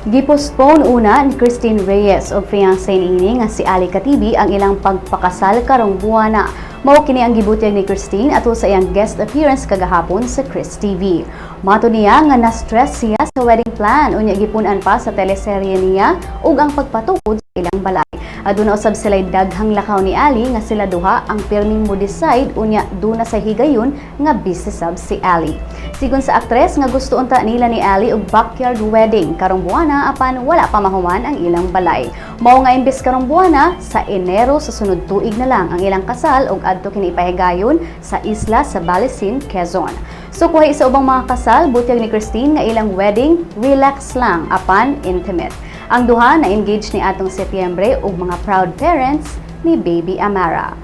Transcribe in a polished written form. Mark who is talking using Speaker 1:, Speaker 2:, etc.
Speaker 1: Gipostpone una ni Christine Reyes og fiancé niini nga si Ali Katibi ang ilang pagpakasal karong buwana. Mao kini ang gibutyag ni Christine ato sa iyang guest appearance kagahapon sa Kris TV. Mato niya nga na-stress siya sa wedding plan unya gipun-an pa sa teleserye niya ug ang pagpatukod sa ilang balay. Aduna usab sila daghang lakaw ni Ali nga sila duha ang pirming mo decide unya duna sa higayon nga busy sab si Ali. Sigon sa aktres nga gusto unta nila ni Ali og backyard wedding karong buwana, apan wala pa mahuman ang ilang balay. Mao nga imbes karong buwana, sa Enero sa sunod tuig na lang ang ilang kasal ug adto kini ipahigayon sa isla sa Balesin, Quezon. So kuhay sa ubang mga kasal, butyag ni Christine nga ilang wedding relax lang apan intimate. Ang duha na engaged ni atong Setyembre ug mga proud parents ni baby Amara.